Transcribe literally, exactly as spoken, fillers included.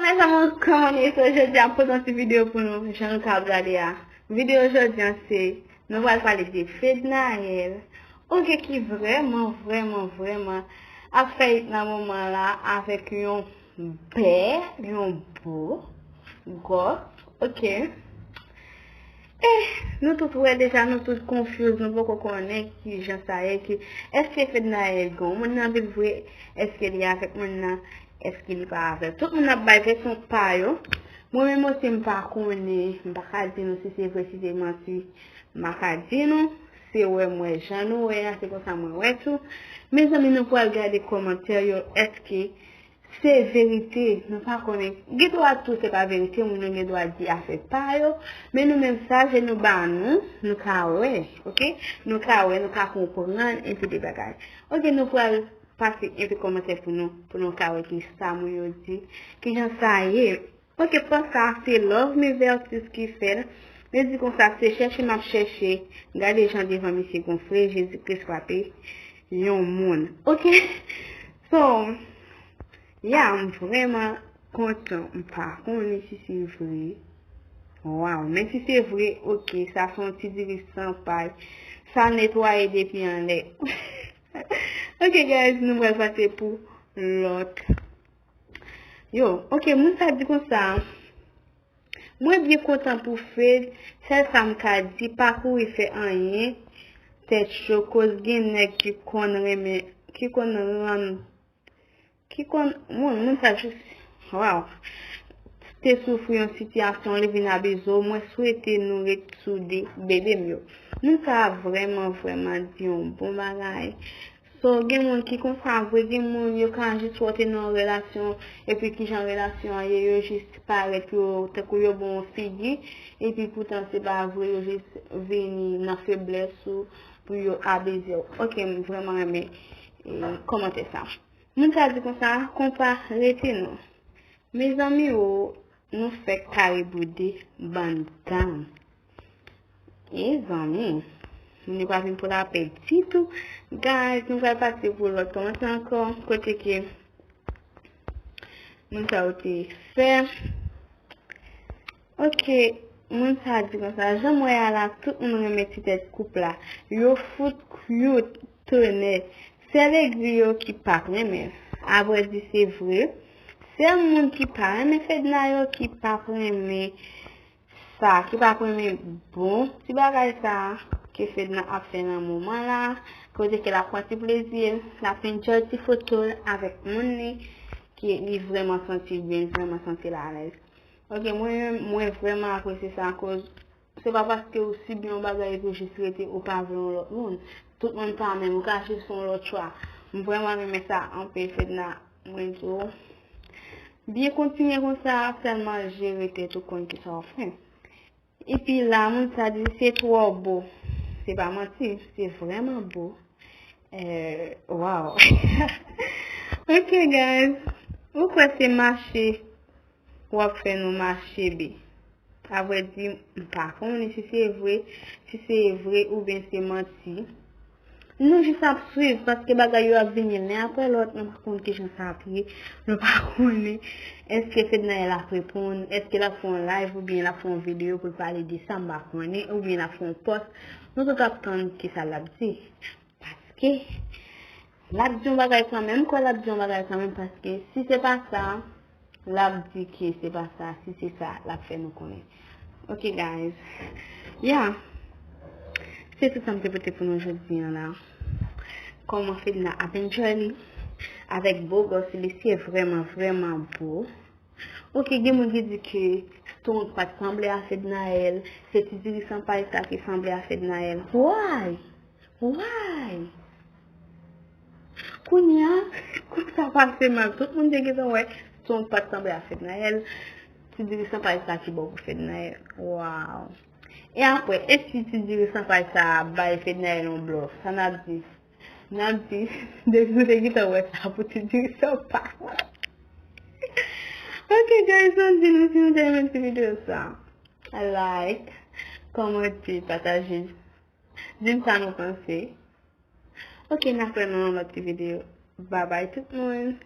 Mezanmi, kòman nou ye? So, jodi a m pote yon ti videyo pou nou, jan nou ka ap gade a. Videyo jodi a se, nou pral pale de Fednaelle. Oke, ki vrèman, vrèman, vrèman ap fè it nan moman la avèk yon bè, yon bo, gòs, oke. E, nou tout wè deja, nou tout confuse, nou poko konnen ki jan sa ye, ki, èske Fednaelle gen yon moun nan vil vre, èske li avèk moun nan, èske li pa avèk. Tout moun ap bay vèsyon pa yo. Mwen menm osi m pa konnen, m pa ka di nou si se vre, si se manti. M pa ka di nou, se wè m wè jan nou wè a, se konsa mwen wè tou. Mezanmi, nou pral gade kòmantè yo, èske se verite, nou pa konnen. Gen dwa tou se pa verite, moun yo gen dwa di afè pa yo, men nou menm sa je nou ba nou, nou ka wè, oke? Nou ka wè, nou ka konprann, epi de bagay. Oke, nou pral pase epi kòmantè pou nou, pou nou ka wè ki sa moun yo di, ki jan sa ye. Oke, pòs sa se Love Me Vertus ki fè l. Li di konsa, se chèche m ap chèche, gade jan devan misye gonfle, Jezi Kris frape yon moun. Oke? So, ya, m vrèman kontan, m pa konnen si se vre. Waw, men si se vre, oke, sa se yon ti diri san pay. Sa netwaye depi anlè. Oke, guys, nou pral pase pou lòt. Yo, oke, moun sa di konsa, mwen byen kontan pou Fed, sèl sa m ka di, pa kouri fè anyen, tèt cho, koz gen nèg ki konn renmen, ki konn rann, ki konn, moun, moun sa jis, waw, te soufri yon sitiyasyon, li vin abize w, mwen swete nou ret soude, bebe m yo. Moun sa vrèman, vrèman di yon bon bagay. So, gen moun ki konsa vre, gen moun yo ka jis wè w te nan yon relasyon, epi kijan relasyon an ye, yo jis parèt yo, tankou yo ba w yon figi, epi poutan se pa vre, yo jis vini nan feblès ou pou yo abize w. Oke, m vrèman renmen, e, kòmantè sa. Moun sa di konsa, konpa rete non. Mezanmi o, nou fèk kare boude, bann dam. E zanmi, moun yo pa vin pou lapè ditou. Guys, nou pral pase pou lòt kòmantè ankò, kote ke moun sa yo te fè. Oke, moun sa di konsa, jan m wè a la, tout moun renmen ti tèt koup la. Yo fout cute, tonè. Sèl egri yo ki p ap renmen. Avrèdi, se vre. Sèl moun ki pa renmen Fedna yo, ki p ap renmen sa, ki p ap renmen bon ti bagay sa ke Fedna ap fè nan moman la. Kote ke l ap pran ti plezi l, l ap enjoy ti foto l avèk moun li, ke li vrèman santi l byen, li vrèman santi l alèz. Oke, mwen menm, mwen vrèman apresye sa, akoz se pa paske ou sibi yon bagay epi ou jis rete, ou pa vle yon lòt moun. Tout moun pa menm, ou ka jis fè yon lòt chwa. M vrèman renmen sa anpil, Fedna, mwen di w. Byen kontinye konsa, sèlman jere tèt ou, konn kisa w ap fè. Epi la, moun sa di, se twò bo. Se pa manti, se vrèman bo. Eh, wow. Ok, guys. Ou kwè se mache w ap fè nou mache, be? Avrèdi, m pa konnen si se vre, si se vre oubyen se manti. Nou jis ap swiv, paske bagay yo ap vini len apre lòt, nou pa konn kijan sa ap ye, nou pa konnen èske Fednaelle ap reponn, èske l ap fè yon live oubyen l ap fè yon videyo pou l pale de sa, m pa konnen, oubyen l ap fè yon pòs, nou tout ap tann kisa l ap di. Paske l ap di yon bagay kanmenm, m kwè l ap di yon bagay kanmenm, paske si se pa sa, l ap di ke se pa sa, si se sa, l ap fè nou konnen. Ok, guys. Yeah. Se tout sa m te pote pou nou jodi a la. Kòman Fedna ap enjoy li avèk bo gòs li, li se vrèman, vrèman bo. Ok, gen moun ki di ke Stone pa t sanble a Fednaelle, se ti diri san pay sa ki sanble a Fednaelle. Why? Why? Kounye a, kounye sa pase mal. Tout moun te gentan wè Stone pa t sanble a Fednaelle. Ti diri san pay sa ki bon pou Fednaelle. Wow. E apre, e si ti diri san pay sa bay Fednaelle yon blòf? Sa n ap di? N ap di, depi nou te gentan wè sa pou ti diri san pay. Ok, guys, ann di nou si nou te renmen ti videyo sa. Like, kòmante, pataje. Di m sa nou panse. Ok, n ap wè nan yon lòt ti videyo. Babay tout moun.